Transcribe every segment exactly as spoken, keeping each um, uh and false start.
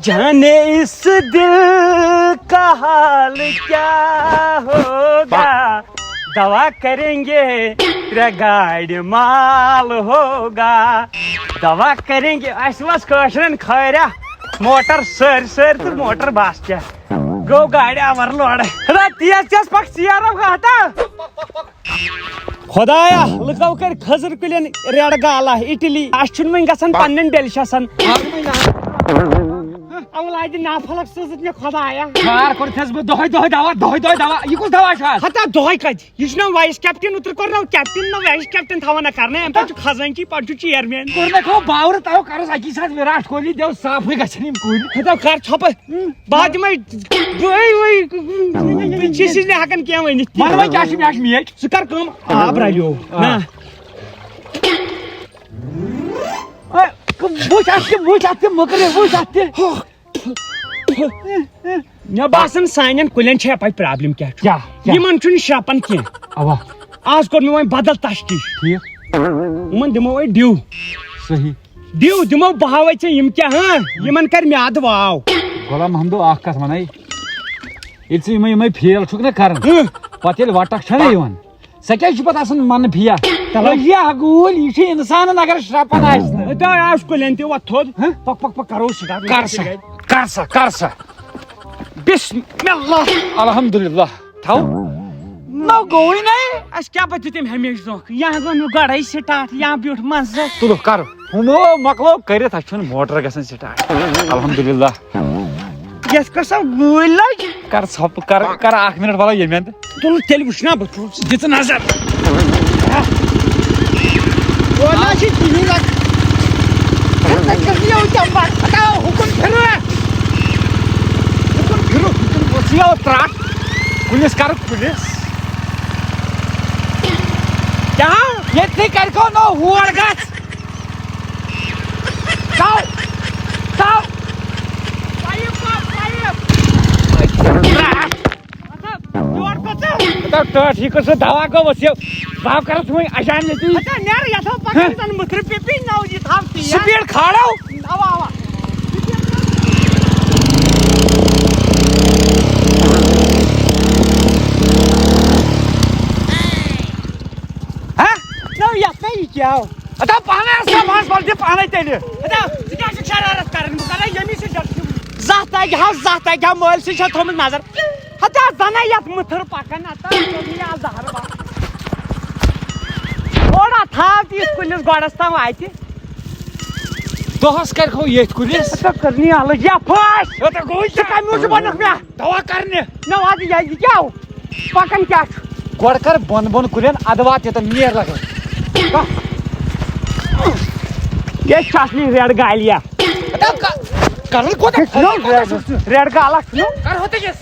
جانے اس دل کا حال کیا ہوگا، دوا کریں گے، ترٛےٚ گاڑِ مال ہوگا، دوا کریں گے۔ اَسہِ وَس کٲشرٮ۪ن خٲریا، موٹر سٲرۍ سٲرۍ تہٕ موٹر بس کیٛاہ گوٚو گاڑِ اوور لوڈ۔ ہتا تیز تیز پکھ ژیر ہتا۔ خدایا، لُکو کٔرۍ کھٔزٕر کُلٮ۪ن ریڈ گالا اٹلی۔ اَسہِ چھُنہٕ وۄنۍ گژھان پننٮ۪ن ڈیلشسن۔ اولادِ نافلک سوٗزُتھ مےٚ خدایا۔ خار کوٚرتھس بہٕ دۄہے دۄہے دوا، دۄہے دۄہے دوا۔ یہِ کُس دوا چھُ آز؟ ہتا دۄہے کتہِ؟ یہِ چھُنہ وایس کیپٹن، اوترٕ کوٚر نہ کیپٹن نہ وایس کیپٹن تھاوان نہ کرنہٕ، امہِ پتہٕ چھُ خزٲنچی، پتہٕ چھُ چیئرمین۔ کوٚر مےٚ کھو باورٕ، تَو کَرُس اَکی ساتہٕ وِراٹھ کوہلی، دِیو صافٕے گژھن یِم کُلۍ۔ ہتا کر ژھۄپہٕ۔ بہٕ ہا دِمے، بہٕ ہے، وٕے، بہٕ چھُس نہٕ ہٮ۪کان کینٛہہ ؤنِتھ تہِ۔ وَن وۄنۍ کیٛاہ چھُ، مےٚ چھُ میچ۔ ژٕ کر کٲم، آب رلیو۔ آ۔ نہ۔ اے، وٕچھ اَتھ تہِ، وٕچھ اَتھ تہِ، مٔکرِ، وٕچھ اَتھ تہِ۔ مےٚ باسان سانٮ۪ن کُلٮ۪ن چھےٚ پَے پرابلم کیٛاہ چھُ۔ کیٛاہ؟ کیٛاہ؟ یِمن چھُنہٕ شرٛپان کینٛہہ۔ اَوا۔ آز کوٚر مےٚ وۄنۍ بدل تشکیٖل۔ ٹھیٖک۔ یِمن دِمو أسۍ ڈِو۔ صحیح۔ ڈِو دِمو بہٕ ہاوے ژےٚ یِم کیٛاہ، ہاں؟ یِمن کَرِ میٛادٕ واو۔ غلام محمدو، اَکھ کَتھ وَنَے۔ ییٚلہِ ژٕ یِمَے، یِمَے فیل چھُکھ نہ کَران، ہُہ۔ پَتہٕ ییٚلہِ وَٹَکھ چھَنہ یِوان، سۄ کیٛازِ چھُ پَتہٕ آسان مَنہٕ فیل؟ تَلَے۔ یہِ ہا گوٗلۍ، یہِ چھُ اِنسانَن اگر شرٛپان آسہِ نہٕ۔ ہے، تۄہہِ آز کُلٮ۪ن تہِ وۄتھ تھوٚد۔ ہہ؟ پَک، پَک، پَک، کَرو سٹارٹ۔ کَر سا، کَر سا، کَر سا۔ بسم اللہ۔ الحمدللہ۔ تھاو۔ نو گوٚوٕے نَے۔ اَسہِ کیٛاہ پَتہٕ دیُت أمۍ ہمیشہِ دھوکہٕ؟ یا گوٚو نہٕ گۄڈَے سٹارٹ، یا بیوٗٹھ منٛزَے۔ تُلُکھ کَر۔ ہُمو مۄکلو کٔرِتھ، اَسہِ چھُنہٕ موٹر گژھان سٹارٹ۔ الحمدللہ۔ یَتھ کۄس سا گوٗلۍ لَگہِ؟ کَر ژھۄپہٕ، کَر، کَر اَکھ مِنٹ وَلہٕ ییٚمہِ اَندٕ۔ تُل تیٚلہِ وٕچھ نا بہٕ، تُل ژٕ دِ ژٕ نظر۔ وۄنۍ نہ چھِ کِہیٖنۍ لگ-، ہَتہٕ کٔرۍ یو چمبر۔ ہَتاو، ہُکُن پھِرٕ۔ ہُکُن پھِرٕ، ہُکُن پھِرٕ۔ ژٕ یو ترٛٹھ۔ کُلِس کَرٕ کُلِس۔ کیٛاہ؟ ییٚتہِ تُہۍ کَرِکھو نو ہور گژھ۔ کَو۔ کَو۔ پایِپ کَر، پایِپ۔ ترٛٹھ۔ اچھا، یور کوٚت ژٕ؟ ہتا ٹٲٹھ، یہِ کُس سُہ دوا گوٚو، یہِ بہٕ ہا کرٕ ژٕ وۄنۍ اچانک ییٚتی۔ ہتا نیر، یتھ ہا پکان ہہ؟ زن مُترِ پِپی نو یہِ تھاو تی۔ سپیڈ کھالو۔ اوا، اوا۔ ہہ؟ نو یتھ نہ یہِ کیٛاہ ہو؟ ہتا پانے آس نہ، بہٕ آس ولہٕ دِ پانے تیٚلہِ۔ ہتا، ژٕ کیٛاہ چھُکھ شرارت کران؟ بہٕ کرے ییٚمی سۭتۍ جلدی۔ زانٛہہ تگہِ ہا، زانٛہہ تگہِ ہا، مٲلۍ سٕے چھا تھوٚمُت نظر۔ ہتا زنہ یتھ مُتھر پکان، ہتا ژوٚل مےٚ آز زہر باد۔ تھوڑا تھاو تہِ یتھ کُلِس گۄڈس تام واتہِ۔ دۄہس کرِکھو ییٚتھۍ کُلِس۔ ہتا کٔرنی الگ یا پھاش۔ ہتا گوٚو ژٕ کیٛاہ؟ کمہِ موٗجوٗب ووٚنُکھ مےٚ؟ دوا کرنہِ۔ نہ واتہِ یا یہِ کیٛاہ ہو؟ پکان کیٛاہ چھُ؟ گۄڈٕ کر بۄن بۄن کُلٮ۪ن ادٕ وات ییٚتٮ۪ن نیر لگان۔ یہِ چھِ اصلی ریڈ گالیا۔ ہتا ک-، کران کوٗتاہ، کران کوٗتاہ چھُکھ ژٕ؟ ریڈ گالا چھُنہٕ۔ کر ہوتے یس۔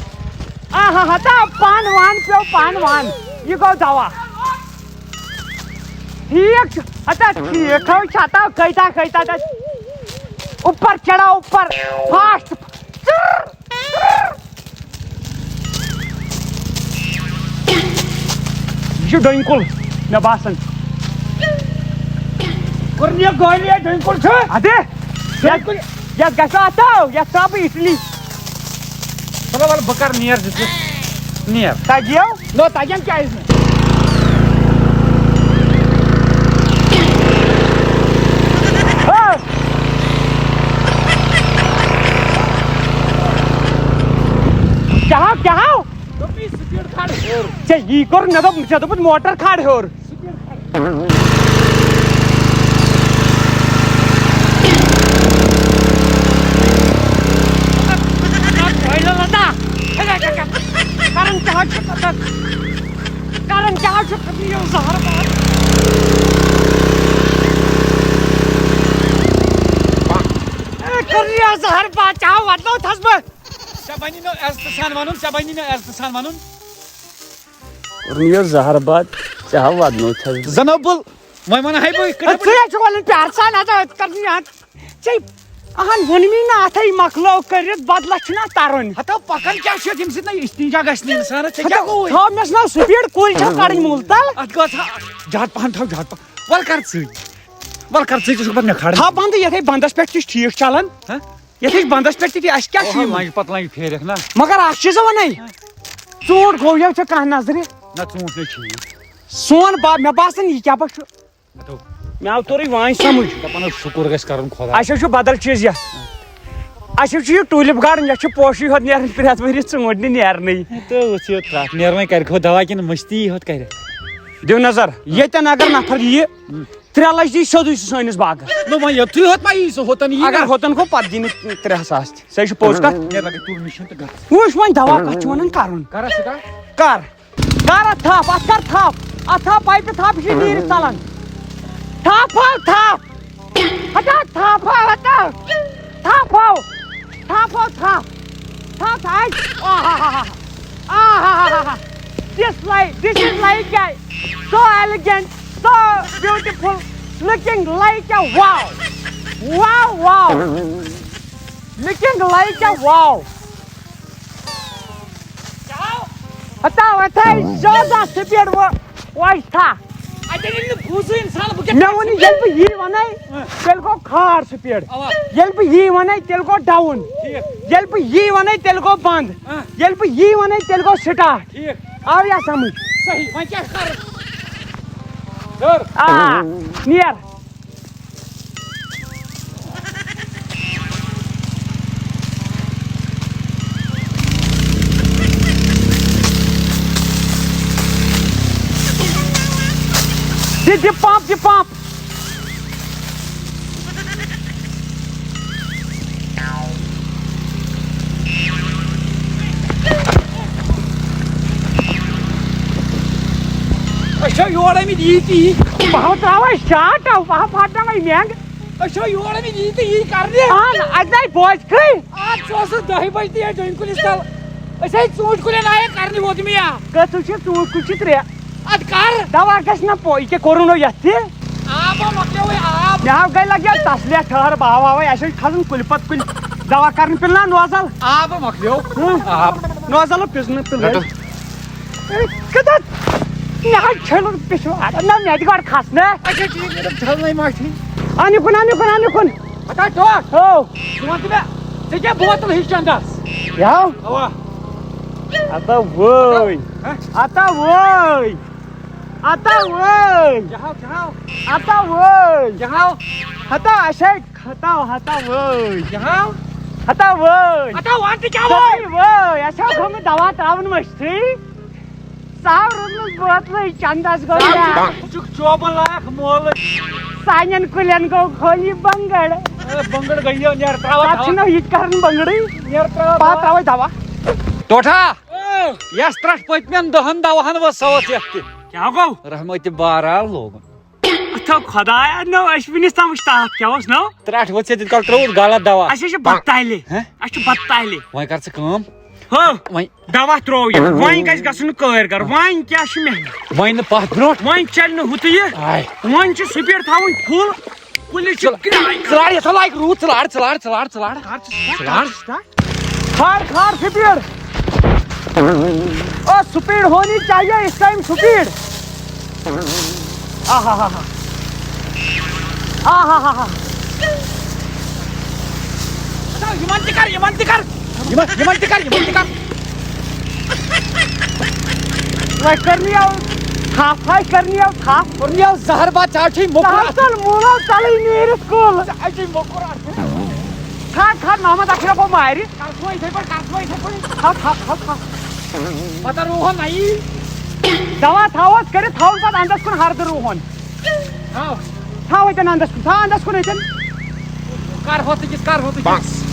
آہا، ہتا پان وان پیو، پان وان۔ یہِ گوٚو دوا۔ ٹھیٖک چھُ۔ ہتا ٹھیٖک ہو چھُ، ہتا کۭتیٛاہ، کۭتیٛاہ تتھ۔ اوپر چڑھاو، اوپر۔ فاسٹ۔ یہِ چھُ ڈوٗنۍ کُل، مےٚ باسان۔ کوٚر مےٚ گٲلی، ڈوٗنۍ کُل چھُ۔ اَدٕ، ڈوٗنۍ کُل۔ یَتھ گژھِ آسو، یَتھ ترٛاو بہٕ اِٹلی۔ چلو وَلہٕ بہٕ کَرٕ نیر دِتھ۔ نیر۔ تَگیو؟ نو، تَگن کیٛازِ نہٕ؟ ہو۔ کیٛاہ ہو، کیٛاہ ہو؟ دوٚپمَے سپیٖڈ کھال ہیوٚر۔ ژےٚ یی کوٚر، مےٚ دوٚپ، ژےٚ دوٚپُتھ موٹر کھال ہیوٚر۔ سپیٖڈ کھال۔ کران کیٛاہ حظ چھُ پتہٕ؟ کران کیٛاہ حظ چھُ؟ کٔرِو یہِ زہر باد۔ اے، کٔرِو یہِ زہر باد، چاہو وَدنو تھَس بہٕ۔ ژےٚ بَنی نہٕ عزتہٕ سان وَنُن، ژےٚ بَنی نہٕ عزتہٕ سان وَنُن۔ کٔرِو یہِ زہر باد، چاہو وَدنو تھَس بہٕ۔ زَنوبُل، وۄنۍ وَنہٕ ہَے بہٕ، ہے، ژٕ ہے چھُکھ وَنان پیارٕ سان، ہَتہٕ کٔرِو یہِ۔ ژےٚ اہن ووٚنمٕے نہ، اَتھَے مۄکلو کٔرِتھ، بدلہ چھُنہ تَرُن۔ ہتا پَکان کیٛاہ چھُ ییٚتہِ؟ ییٚمہِ سۭتۍ نہٕ استنجا گژھِ نہٕ اِنسانَس، ژےٚ کیٛاہ ہتا گوٚوُے؟ تھاو مےٚ سُنٛد سپیٖڈ، کُلۍ چھَو کَڑٕنۍ مُل تَل۔ اَتھ گوٚو تھا-، زیادٕ پَہَن تھاو، زیادٕ پَہَن۔ وَلہٕ کَر ژٕے، وَلہٕ کَر ژٕے، ژٕ چھُکھ پَتہٕ مےٚ کھالان۔ تھاو بنٛدٕے، یَتھَے بنٛدَس پٮ۪ٹھ تہِ چھُ ٹھیٖک چَلان۔ ہہ؟ یتھ أسۍ بندس پٮ۪ٹھ تہِ، اَسہِ کیٛاہ چھُ اوہو، یِمن؟ لنجہِ پتہٕ لنجہِ پھیرکھ نا۔ مگر اکھ چیٖزا ونے، ژوٗنٛٹھ گوٚو یو ژےٚ کانٛہہ نظرِ؟ نہ، ژوٗنٛٹھ نَے چھُ یہِ۔ سون با، مےٚ باسان یہِ کیٛاہ پا چھُ۔ ہتو۔ مےٚ آو تورٕے وۄنۍ سمجھ۔ دپان اوس شُکر گژھِ کرُن خۄدا۔ اَسہِ حظ چھُ بدل چیٖز یتھ۔ اَسہِ حظ چھُ یہِ ٹوٗلِپ گارڈن، یتھ چھُ پوشی ہوت نیران، پرٛٮ۪تھ ؤریہِ ژوٗنٛٹھۍ نہٕ نیرنٕے۔ تہٕ وٕچھ یہِ تتھ نیرنٕے کرِ کھو دوا کِنہٕ مستی ہوت کرِ۔ دِو نظر، ییٚتٮ۪ن اگر نفر یِیہِ، ترٛےٚ لچھ دی سیوٚدُے سُہ سٲنِس باغس۔ نہ وۄنۍ یتھُے ہوت ما یی سُہ ہوتن یی اگر نا۔ ہوتن گوٚو، پتہٕ دی نہٕ ترٛےٚ ساس تہِ۔ سۄ چھِ پوٚز کتھ۔ نیرٕ لگے تُل مِشیٖن تہٕ گژھ۔ وٕچھ وۄنۍ دوا کتھ چھُ ونان کرُن۔ کر سُہ کر۔ کر۔ کر اتھ تھپھ، اتھ کر تھپھ۔ اتھ تھپھ، پایپہِ تھپھ، یہِ چھِ نیٖرِتھ ژلان۔ تھپھ ہو تھپھ۔ ہٹا تھپھ ہو، ہٹا۔ تھپھ ہو۔ تھپھ ہو تھپھ۔ تھپھ ہو۔ آہا۔ آہا۔ This light, this is like a so elegant, so beautiful, looking like a wow. Wow, wow. Looking like a wow. ہتا وتھے زیادہ سپیڈ و وۄتھا۔ اتہِ ییٚلہِ نہٕ بوٗزٕے انسان، بہٕ کیٛاہ مےٚ ووٚن ییٚلہِ بہٕ یی ونے، ہاں۔ تیٚلہِ گوٚو کھار سپیڈ۔ اوا۔ ییٚلہِ بہٕ یی ونے، تیٚلہِ گوٚو ڈاوُن۔ ٹھیٖک۔ ییٚلہِ بہٕ یی ونے، تیٚلہِ گوٚو بند۔ ہاں۔ ییٚلہِ بہٕ یی ونے، تیٚلہِ گوٚو سٹارٹ۔ ٹھیٖک۔ آو یا سمجھ؟ صحیح، وۄنۍ کیٛاہ کرٕ؟ ہیوٚر۔ آ، نیر۔ دِ، دِ پمپ، دِ پمپ۔ أسۍ چھِ یور آمٕتۍ یی تہٕ یی۔ بہٕ ہاو تراوے شاٹ، بہٕ ہاو پھاٹناوے مینگ۔ أسۍ چھِ یور آمٕتۍ یی تہٕ یی کرنہِ۔ اہن، اَتہِ نَے بوزکھٕے۔ آز چھُ اوسُس دَہہِ بجہِ تہِ ییٚتہِ ڈوٗنۍ کُلِس تل۔ أسۍ آے ژوٗنٛٹھۍ کُلٮ۪ن آیہِ کرنہِ ووتمُے آ۔ کٔژ چھِ ژوٗنٛٹھۍ کُلۍ چھِ ترٛےٚ۔ اَدٕ کر؟ دوا گژھِ نہ پو-، یہِ کیٛاہ کوٚروٗنو یَتھ تہِ؟ آب ہا مۄکلیووُے آب۔ مےٚ ہا گٔے لگہِ تسلیہ ٹھٔہر، بہٕ ہاو آوے، اَسہِ چھِ کھسُن کُلہِ پتہٕ کُلہِ۔ دوا کرنہِ پِلہٕ نا نوزل؟ آب ہا مۄکلیو۔ ہُم۔ آب۔ نوزل پِزنہٕ پِلہٕ۔ رٹو۔ کَتھ؟ مےٚ حظ چھٔلُن پِشوار۔ نہ، مےٚ تہِ گۄڈٕ کھس نہ۔ اچھا ٹھیٖک، مےٚ دوٚپ چھلنَے ما چھُے۔ اَن یہِ کُن، اَن یہِ کُن، اَن یہِ کُن۔ ہتا ٹھوکھ۔ ہو۔ ژٕ وَن تہٕ مےٚ، ژےٚ کیٛاہ بوتل ہِش چندس؟ یاو۔ اوا۔ اَتا وٲے۔ ہہ؟ اَتا وٲے۔ اَتا وٲے۔ کیٛاہ ہاو، کیٛاہ ہاو؟ اَتا وٲے۔ کیٛاہ ہاو؟ ہتا اَسے ہتا، ہتا وٲے۔ کیٛاہ ہاو؟ ہتا وٲے۔ ہتا وَن تہٕ کیٛاہ سۄے وٲے؟ وٲے۔ اَسہِ حظ تھوٚو مےٚ دوا ترٛاوُن مٔشتھٕے۔ سُہ آو روٗدمُت بوتلٕے چندس گوٚو یار۔ ژٕ چھُکھ چوبہٕ لاکھ مولہٕ۔ سانٮ۪ن کُلٮ۪ن گوٚو خٲلی بنٛگڑ۔ اے، بنٛگڑ گٔیہِ نیر ترٛاوان پتہٕ چھِنہٕ یہِ کران بنٛگڑٕے۔ نیر ترٛاوان پتہٕ ترٛاوے دوا۔ ٹوٹھا۔ اے۔ یس ترٹھ پٔتمٮ۪ن دہن دواہن ؤژھ سۄ ؤژھ یتھ تہِ۔ کیٛاہ گوٚو؟ رحمت بارال لوگُن۔ اتھ خدایا نو، اسہِ ؤنِس تام وٕچھ تتھ کیٛاہ اوس نو؟ ترٹھ ؤژھ یتھ کال ترٛووُتھ غلط دوا۔ اسہِ چھِ بتہٕ تلہِ۔ ہہ؟ اسہِ چھِ بتہٕ تلہِ۔ وۄنۍ کر ژٕ کٲم۔ ہو۔ وۄنۍ۔ دوا ترٛوو یہِ۔ وۄنۍ گژھِ گژھُن کٲرۍ گر۔ وۄنۍ کیٛاہ چھُ محنت؟ وۄنۍ نہٕ پتھ برونٛٹھ۔ وۄنۍ چلہِ نہٕ ہُتہٕ یہِ۔ آے۔ وۄنۍ چھُ سُپیٖڈ تھاوٕنۍ فُل۔ کُلِس چھِ کرٛاے کرٛاے۔ ژٕ لاڑ، یتھ لایق روٗد، ژٕ لاڑ، ژٕ لاڑ، ژٕ لاڑ، ژٕ لاڑ۔ کھار کھار سپیڈ۔ او سپیڈ ہونی چاہیے اس ٹائم سپیڈ۔ آہا ہا ہا۔ آہا ہا ہا۔ یِمن تہِ کر، یِمن تہِ کر۔ یِمن، یِمن تہِ کر، یِمن تہِ کر۔ وۄنۍ کٔرنی آو تھپھ، ہاے کٔرنی آو تھپھ۔ کٔرنی آو زہر باد، ژٕ حظ چھُے موٚکُر۔ ژٕ حظ ژل موٗلو ژلٕے نیٖرِتھ کُل۔ ژٕ حظ چھُے موٚکُر۔ کھار کھار محمد اشرف گوٚو مارِ۔ کر ژٕ وۄنۍ یِتھَے پٲٹھۍ، کر ژٕ وۄنۍ یِتھَے پٲٹھۍ۔ تھاو، تھاو، تھاو، تھاو۔ پتہ رُوہون نَیی۔ دوا تھاوس کٔرِتھ، تھاوُن پتہٕ اندس کُن ہردٕ رُوہون۔ تھاو۔ تھاو اتٮ۪ن اندس کُن، تھاو اندس کُن اتٮ۪ن۔ کر ہوٚتھ أکِس، کر ہوٚتھ أکِس۔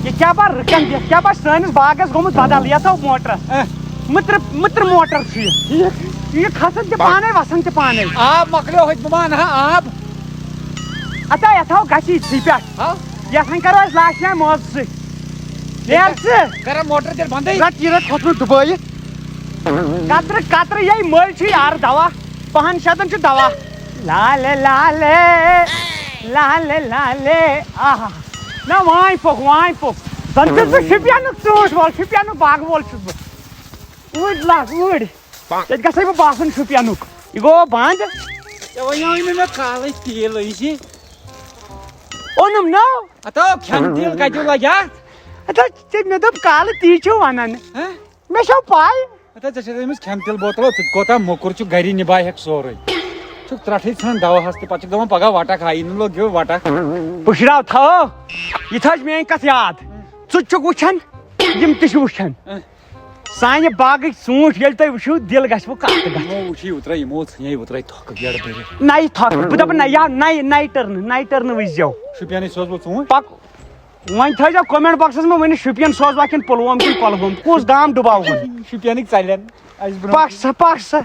یہِ کیٛاہ بہ رٕکن دِتھ، کیٛاہ بہ سٲنِس باغس گوٚمُت بدل، یتھ آو موٹرس۔ اہ۔ مٕترِ، مٕترِ موٹر چھُ یہِ۔ ٹھیٖک۔ یہِ کھسان تہِ پانے، وسان تہِ پانے۔ آب مۄکلیو ہوٚتہِ، بہٕ ما انہٕ ہا آب۔ اتا یتھ آو گژھِ یِتھٕے پٮ۪ٹھ۔ ہاو۔ یتھ وۄنۍ کرو أسۍ لاسٹ ٹایم موزٕ سۭتۍ۔ نیر ژٕ۔ کران موٹر تیٚلہِ بندٕے۔ رٹ یہِ رٹ کھوٚتمُت ڈُبٲیِتھ۔ قطرٕ قطرٕ یے مٔلۍ چھُ یارٕ دوا۔ پہن شتن چھُ دوا۔ لالے لالے، لالے لالے۔ آہا۔ نہ وانۍ پوٚک، وانۍ پوٚک۔ زن چھُس بہٕ شُپینُک ژوٗنٛٹھۍ وول، شُپینُک باغہٕ وول چھُس بہٕ۔ اوٗرۍ لگ، اوٗرۍ۔ ییٚتہِ گژھے بہٕ باسُن شُپینُک۔ یہِ گوٚو بنٛد۔ ژےٚ وَنیٛاوُے نہٕ مےٚ کالے تیٖل أنۍ زِ۔ اوٚنُم نا۔ ہتو، کھٮ۪ن تیٖل کتیُک لگہِ ہا؟ ہتو، ژےٚ مےٚ دوٚپ کالہٕ تی چھِو ونان۔ ہہ؟ مےٚ چھو پاے۔ ہتو، ژےٚ چھےٚ أمِس کھٮ۪ن تیٖل بوتل، ژٕ تہِ کوتاہ موٚکُر چھُکھ، گری نباے ہیٚکھ سورُے۔ چھُکھ ترٛٹھٕے ژھٕنان دوہس تہِ، پتہٕ چھُکھ دپان پگاہ وٹکھ ہا، یی نہٕ لوٚگ یہِ وٹکھ۔ پُشراو تھاو، یہِ تھٲوزِ میٲنۍ کتھ یاد۔ ژٕ تہِ چھُکھ وٕچھان، یِم تہِ چھِ وٕچھان۔ اہ۔ سانہِ باغٕکۍ ژوٗنٛٹھۍ ییٚلہِ تُہۍ وٕچھِو، دِل گژھِوٕ کتھ تہٕ کتھ۔ یِمو وٕچھی اوترے، یِمو ژھٕنے اوترے تھۄکہٕ گیڈٕ بٔرِتھ۔ نَیہِ تھۄکہٕ، بہٕ دَپہٕ نہ، یا نَیہِ، نَیہِ ٹٔرنہٕ، نَیہِ ٹٔرنہٕ وٕچھزیو۔ شُپینٕے سوزٕ بہٕ ژوٗنٛٹھۍ۔ پک-، وۄنۍ تھٲیزیو comment boxس منٛز ؤنِتھ، شُپین سوزوا کِنہٕ پُلووم کِنہٕ کۄلگوم، کُس گام ڈُباوہون؟ شُپینٕکۍ ژَلن اَسہِ برونٛہہ۔ پک سا، پک سا۔